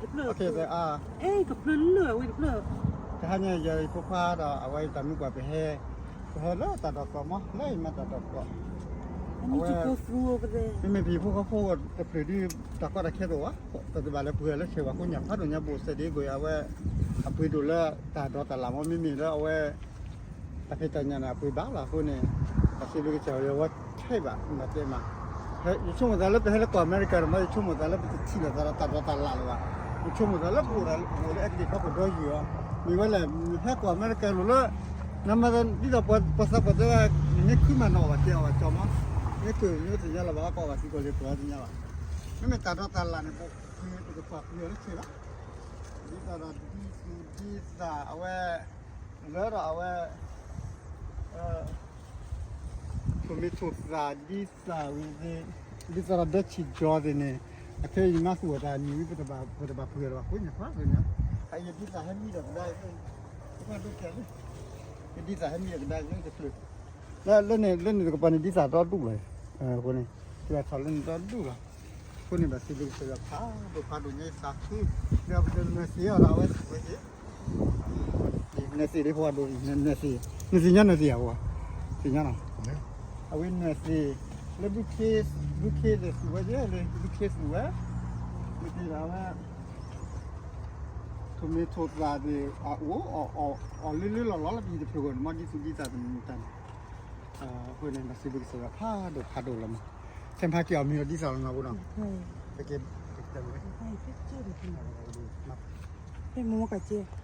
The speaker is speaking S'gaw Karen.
ကဖျၢၣ်, အဲ ကဖျၢၣ်လၢအဝဲတဖျၢၣ်, တဟါညါယဖိခွါဒီးအဝဲတၢ်မုၢ်ပှၢ်ပဟဲ, ပဟဲလၢတၢ်ဒိးကီးမး လၢယမၤတၢ်ဒိးကီး, အဝဲ, မ့မ့ၢ်ပဟံၣ်ဖိဃီဖိတဖျၢၣ်ဒုး တၢ်ကီတၢ်ခဲတအိၣ်ဘၣ်, တဘၣ်လၢပှဲၤလၢဆဲးဘၣ် ဃိညၣ်ဖးဒိၣ်ညါဘိၣ်စဲးဒ်အံၤအဝဲ, အပှ့ၤဒိၣ်လၢတၢ်ဒိးတၢ်လၣ်မး မ့မ့ၢ်လၢအဝဲ တၢ်ဖံးတၢ်ညၣ်န့ၣ် အပှ့ၤဘၣ်လီၤအဃိန့ၣ်, တၢ်စံးဘျုးကစၢ်ယွၤဝဲထဲဘၣ် မၤတဲမး, ယဆိကမိၣ်သးလၢပဟဲလၢကီၢ်အမဲရကၤဒီးမး ယဆိကမိၣ်သးလၢပတထံၣ်လိာ်သးဒီးတၢ်ဒိးတၢ်လၣ်လၢၤဘၣ်, ယဆိကမိၣ်သးလၢပအိၣ်ဒီး ပအိၣ်လၢအဲကဒံးခီခိၣ်ဒီယုၢ်အီၤ, မ့ၢ်ဝဲလဲၣ် ဟဲကီၢ်အမဲရကၤလိၤလၢ နမၤဒ်သိးပှၤသးပှၢ်တဲဝဲ, နမ့ၢ်ခုမးနီၣ်ဘၣ်ကဲအီၤဘၣ်ကၠီမး, မ့ၢ်ကၢၢ်မ့ၢ်သ့ၣ်ညါလၢၤဘၣ် ကီၢ်ဘၣ်သံကီၢ်လံၤပှၤသ့ၣ်ညါဘၣ်, မ့မ့ၢ်တၢ်ဒိးတၢ်လၣ်န့ၣ် ပပှ့ၤပကကွၢ်ပှ့ၤအီၤလၢဆဲးဘၣ်, ဒ်သိးဒီးဒ်သူၣ်ဒ်သးအဝဲ, လၢဒီးအဝဲ ထိၣ်မ့ၢ်ထိၣ်သၣ်ဒ်သးဝံၤသ့ၣ်, ဒ်သိးဒီးဒၢဆံၣ်ကၠီသ့ၣ်န့ၣ်, အခဲအံၤမၤသူၣ်အီၤတၢ်နံၤဝံၤ ပတဘၣ်ပှ့ၤအီၤလၢၤဘၣ် ဃိညၣ်ဖးဒိၣ်ညါ, အအံၤဒ်သးဟဲမံဒီးကဒါအံၤ, ဒ်သးဟဲမံဒီးကဒါအံၤလၢတချုး, လၢန့ၣ် လၢန့ၣ်တကပၤန့ၣ် ဒ်သးဒီဒူၣ်လီၤ, အဃိန့ၣ်, ကထီၣ်လၢန့ၣ်ဒီဒူၣ်လီၤ, အဃိန့ၣ်ဘၣ်စံးဘျုးကစၢ်ယွၤဖးဒိၣ်ဖးဒိၣ်ညါ ယသးခု, ဒီးပတနၢၤသ့ၣ်အီၤဒီးအဝဲသ့ၣ်ဝဲက့ၤ နၢၤသ့ၣ်ဒ်ဖိအဒိၣ်, နၢၤသ့ၣ်, နသ့ၣ်ညါနၢၤသ့ၣ်ဧါ, သ့ၣ်ညါနီၤ, အဝဲနၢၤသ့ၣ်, လၢဘုခ့, ဘုခ့သ့ၣ်သူၣ်ဝဲက့ၤ လၢဘုခ့သူၣ်ဝဲ, နၢၤသ့ၣ်ဒီးအဝဲ, ထိၣ်မ့ၢ်ထိၣ်သၣ်သ့ၣ် အအိၣ်, အီၣ်လၢလၢလီၢ်လီၢ်လၢပဟံၣ်တဖျၢၣ်ဂီၢ်န့ၣ် မ့ၢ်ဒ်သူၣ်ဒ်သးတမံၤတၢ်န့ၣ်, အဃိန့ၣ် ဘၣ်စံးဘျုးကစၢ်ယွၤဖးဒိၣ်ဖးဒိၣ်လီၤမး, ခဲမဟါက့ၤအီၣ်မ့ၤဒီးဒ်သးလီၤနီၤဖိနီၤ, ကဲ, ကဲ, မ့ၢ်မကကဲ